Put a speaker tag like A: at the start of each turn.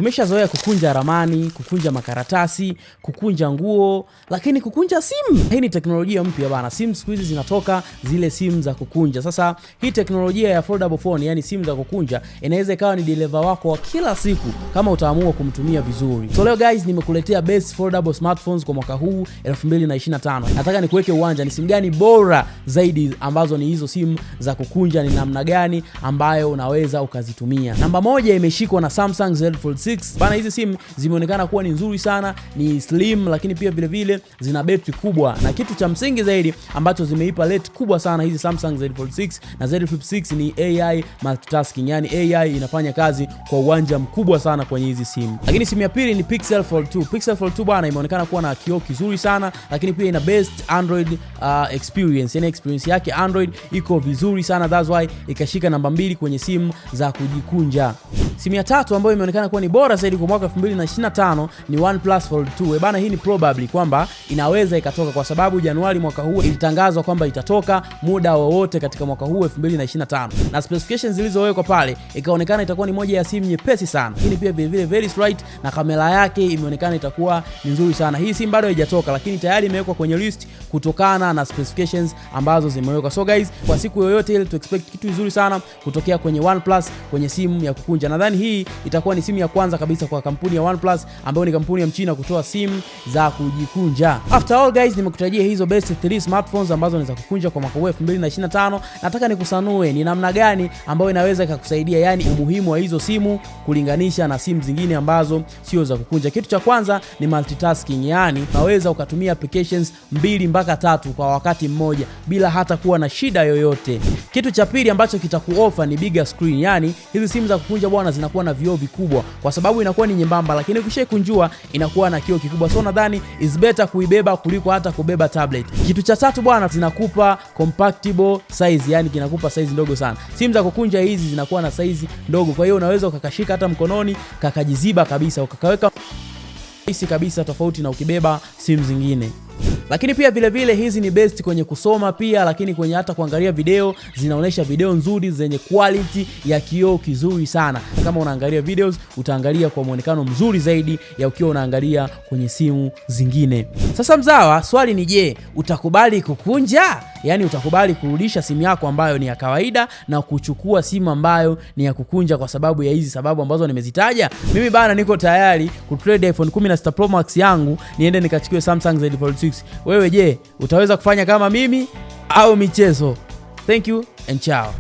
A: Tumeshazoea kukunja ramani, kukunja makaratasi, kukunja nguo, lakini kukunja simu, hii ni teknolojia mpya bana. Simu siku hizi zinatoka zile simu za kukunja. Sasa hii teknolojia ya foldable phone, yani simu za kukunja, inaweza ikawa ni dereva wako wa kila siku kama utaamua kumtumia vizuri. So leo guys, nimekuletea best foldable smartphones kwa mwaka huu 2025. Nataka nikuweke uwanja ni simu gani bora zaidi ambazo ni hizo simu za kukunja, ni namna gani ambayo unaweza ukazitumia. Namba moja imeshikwa na Samsung Z Fold 6. Bana, hizi simu zimeonekana kuwa ni nzuri sana, ni slim, lakini pia vile vile zina betri kubwa, na kitu cha msingi zaidi ambacho zimeipa rate kubwa sana hizi Samsung Z Fold 6 na Z Flip 6 ni AI multitasking, yani AI inafanya kazi kwa uwanja mkubwa sana kwenye hizi simu. Lakini simu ya pili ni Pixel Fold 2. Pixel Fold 2 bana, imeonekana kuwa na kioo kizuri sana, lakini pia ina best Android experience, yani experience yake Android iko vizuri sana, that's why ikashika namba mbili kwenye simu za kujikunja. Simu ya tatu ambayo imeonekana kuwa ni bora zaidi kwa mwaka 2025 ni OnePlus Fold 2. Bana, hii ni probably kwamba inaweza ikatoka kwa sababu Januari mwaka huu ilitangazwa kwamba itatoka muda wowote katika mwaka huu 2025, na specifications zilizowekwa pale ikaonekana itakuwa ni moja ya simu nyepesi sana, lakini pia vile vile very slight na kamera yake imeonekana itakuwa ni nzuri sana. Hii simu bado haijatoka, lakini tayari imewekwa kwenye list kutokana na specifications ambazo zimewekwa. So guys, kwa siku yoyote ile tu expect kitu kizuri sana kutokea kwenye OnePlus kwenye simu ya kukunja. Nadhani hii itakuwa ni simu ya kwanza kabisa kwa kampuni ya OnePlus ambayo ni kampuni ya Mchina kutoa simu za kujikunja. After all guys, nimekutajia hizo best 3 smartphones ambazo ni za kukunja kwa mwaka huu 2025. Nataka nikusanue ni namna gani ambayo inaweza ikakusaidia, yani umuhimu wa hizo simu kulinganisha na simu zingine ambazo sio za kukunja. Kitu cha kwanza ni multitasking, yani unaweza ukatumia applications mbili mpaka tatu kwa wakati mmoja bila hata kuwa na shida yoyote. Kitu cha pili ambacho kitakuofa ni bigger screen, yani hizi simu za kukunja bwana zinakuwa na vioo vikubwa kwa sababu inakuwa ni nyembamba, lakini ukishaikunjua inakuwa na kioo kikubwa, so nadhani is better kuibeba kuliko hata kubeba tablet. Kitu cha tatu bwana, zinakupa compactable size, yani kinakupa size ndogo sana. Simu za kukunja hizi zinakuwa na size ndogo, kwa hiyo unaweza ukakashika hata mkononi kakajiziba kabisa, ukakaweka rahisi kabisa, tofauti na ukibeba simu zingine. Lakini pia vile vile hizi ni best kwenye kusoma pia, lakini kwenye hata kuangalia video, zinaonyesha video nzuri zenye quality ya kioo kizuri sana. Kama unaangalia videos utaangalia kwa muonekano mzuri zaidi ya ukiwa unaangalia kwenye simu zingine. Sasa mzawa, swali ni je, utakubali kukunja? Yaani utakubali kurudisha simu yako ambayo ni ya kawaida na kuchukua simu ambayo ni ya kukunja kwa sababu ya hizi sababu ambazo nimezitaja? Mimi bana, niko tayari kutrade iPhone 16 Pro Max yangu niende nikachukue Samsung Z Fold 6. Wewe je, utaweza kufanya kama mimi au michezo? Thank you and ciao.